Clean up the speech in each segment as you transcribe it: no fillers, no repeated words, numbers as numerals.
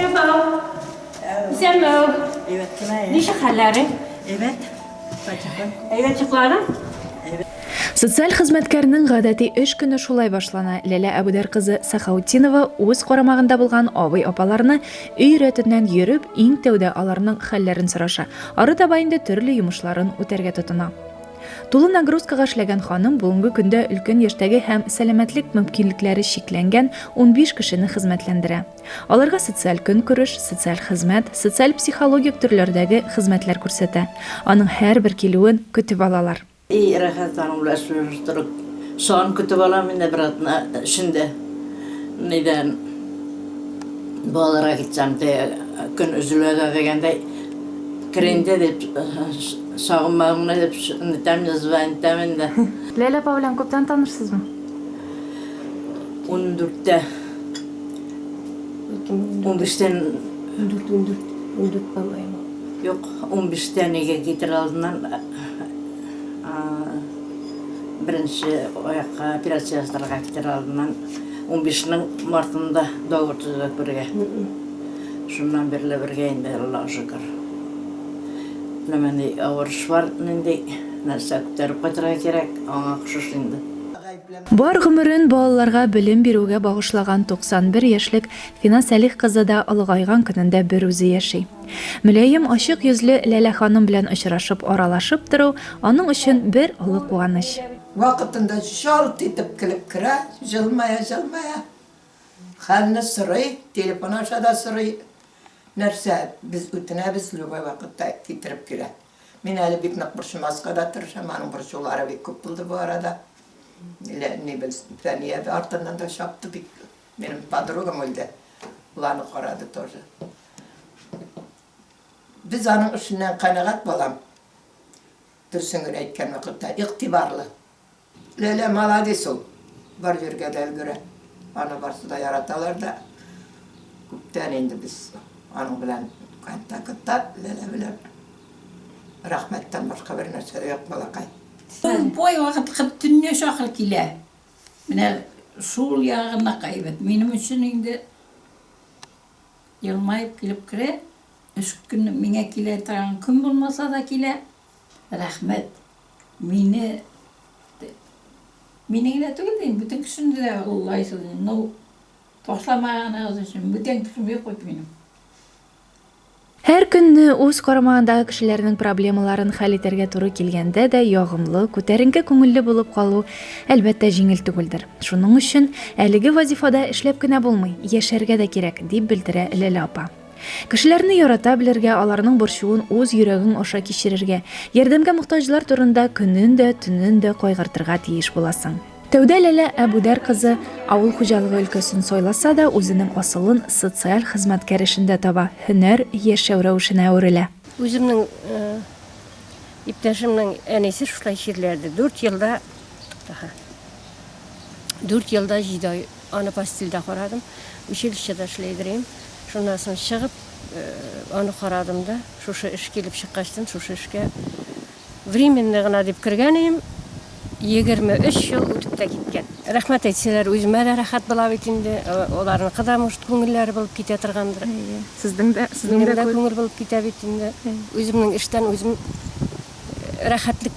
Әбау. Исәнме. Әйбәт кенә. Ничек хәлләрең? Әйбәт. Чыктым. Әйбәт чыкларың? Социаль хезмәткәрнең гадәти эш көне шулай башлана. Ләлә Әбүдәр кызы Сәхаутдинова үз карамагында булган абый-апаларны өй рәтеннән йөреп, иң тәүдә аларның хәлләрен сораша. Ары таба инде төрле йомышларын үтәргә тотына. Тулы нагрузкага эшләгән ханым бүгенге көндә өлкән яшьтәге һәм сәламәтлек мөмкинлекләре чикләнгән 15 кешене хезмәтләндерә. Аларга социаль көнкүреш, социаль хезмәт, социаль-психологик төрләрдәге хезмәтләр күрсәтә. Аның һәрбер килүен көтеп алалар. И рәхәт аның белән сөйләшеп торып. Сан көтеп алам инде бер атна эчендә. Нидән балаларга китсәм дә көн өзелә дә дигәндәй кер инде дип сагынмадыңмы дип нитәм звонитәм инде. Ләлә апа белән күптән танышсызмы? Ундүрттә. Унбиштән. 14, 14, 14, по-моему. Юк, унбиштә нигә китер алдыннан беренче аякка операция ясатырга китер алдыннан унбишнең мартында договор төзедек бергә. Шуннан бирле бергә инде, Аллага шөкер. Менә мондый авыр эш бар, нинди нәрсә күтәреп кайтырга кирәк, аңа охшаш инде. Бар гомерен балаларга белем бирүгә багышлаган 91 яшьлек Фина Сәлих кызы да олыгайган көнендә берүзе яши. Мөлаем, ачык йөзле Ләлә ханым белән очрашып, аралашып тору аның өчен бер олы куаныч. Вакытында жалт итеп килеп керә, җылмая-җылмая. Хәлне сорый, телефон аша да сорый. Нәрсә, без үтенәбез, любой вакытта китереп бирә. Мин әле бик нык борчымаска да тырышам, аның борчулары бик күп булды бу арада. Лә, ни белсен, Фәния дә артыннан да чапты бик. Минем подругам үлде. Ул аны карады тоже. Без аның эшеннән канәгать, балам. Дөресен генә әйткән вакытта, игътибарлы. Ләлә маладис ул. Бар җиргә дә өлгерә. Аны барсы да яраталар да. Күптән инде без аның белән контактта, Ләлә белән. Рәхмәттән башка бер нәрсә дә юк, балакай. Любой вакыт кып төнлә чакыр килә. Менә шул ягы нык әйбәт. Минем өчен инде елмаеп килеп керә. Эш көне миңа килә торган көн булмаса да килә. Рәхмәт. Мине мине генә түгел дим, бөтен кешене дә олылайсыз. Ну, ташламаганыгыз өчен бүтән кешем юк бит минем. Һәр көнне үз карамагындагы кешеләрнең проблемаларын хәл итәргә туры килгәндә дә ягымлы, күтәренке күңелле булып калу, әлбәттә, җиңел түгелдер. Шуның өчен әлеге вазифада эшләп кенә булмый, яшәргә дә кирәк, дип белдерә Ләлә апа. Кешеләрне ярата белергә, аларның борчуын үз йөрәгең аша кичерергә, ярдәмгә мохтаҗлар турында көнен дә, төнен дә кайгыртырга тиеш буласың. Тәүдә Ләлә Әбүдәр кызы авыл хуҗалыгы өлкәсен сайласа да, үзенең асылын социаль хезмәткәр эшендә таба, һөнәр яшәү рәвешенә әверелә. Үземнең иптәшемнең әнисе шулай чирләде. Дүрт елда, дүрт елда җиде ай аны постельдә карадым. Училищеда эшли идем. Шуннан соң чыгып, аны карадым да, шушы эш килеп чыккачтын, шушы эшкә временно гына дип кергән идем, 23 ел үтеп тә киткән. Рәхмәт әйтсәләр, үземә дә рәхәт була бит инде. Аларныкы да, может, күңелләре булып китә торгандыр. Әйе. Сезнең дә, сезнең дә күңел булып китә бит инде. Үземнең эштән үзем рәхәтлек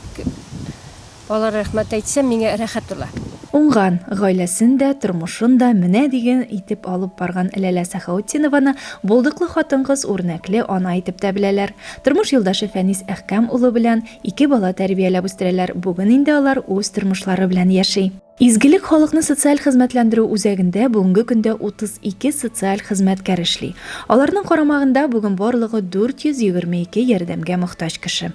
Алар рәхмәт әйтсә, миңа рәхәт була. Уңган, гаиләсен дә, тормышын да менә дигән итеп алып барган Ләлә Сәхәүтдинованы булдыклы хатын-кыз, үрнәкле ана итеп тә беләләр. Тормыш юлдашы Фәнис Әхкәм улы белән ике бала тәрбияләп үстерәләр, бүген инде алар үз тормышлары белән яши. Изгелек халыкны социаль хезмәтләндерү үзәгендә бүгенге көндә 32 социаль хезмәткәр эшли. Аларның карамагында бүген барлыгы 422 ярдәмгә мохтаҗ кеше.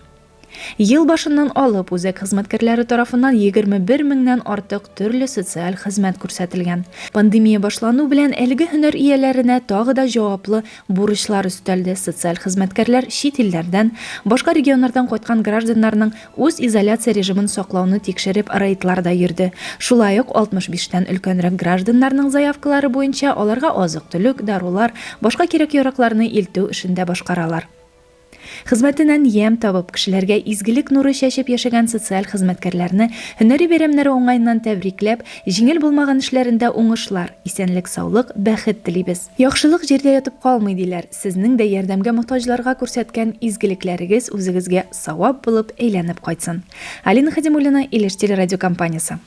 Ел башыннан алып үзәк хезмәткәрләре тарафыннан 21 меңнән артык төрле социаль хезмәт күрсәтелгән. Пандемия башлану белән әлеге һөнәр ияләренә тагы да җаваплы бурычлар өстәлде, социаль хезмәткәрләр чит илләрдән, башка регионнардан кайткан гражданнарның үзизоляция режимын саклауны тикшереп рейдларда йөрде. Шулай ук 65 тән өлкәнрәк гражданнарның заявкалары буенча аларга азык-төлек, дарулар, башка кирәк-яракларны илтү эшен дә башкаралар. Хезмәтеннән ямь табып, кешеләргә изгелек нуры чәчеп яшәгән социаль хезмәткәрләрне һөнәри бәйрәмнәре уңаеннан тәбрикләп, җиңел булмаган эшләрендә уңышлар, исәнлек-саулык, бәхет телибез. Яхшылык җирдә ятып калмый, диләр. Сезнең дә ярдәмгә мохтаҗларга күрсәткән изгелекләрегез үзегезгә савап булып әйләнеп кайтсын. Алина Хадимуллина, Илеш телерадиокомпаниясе.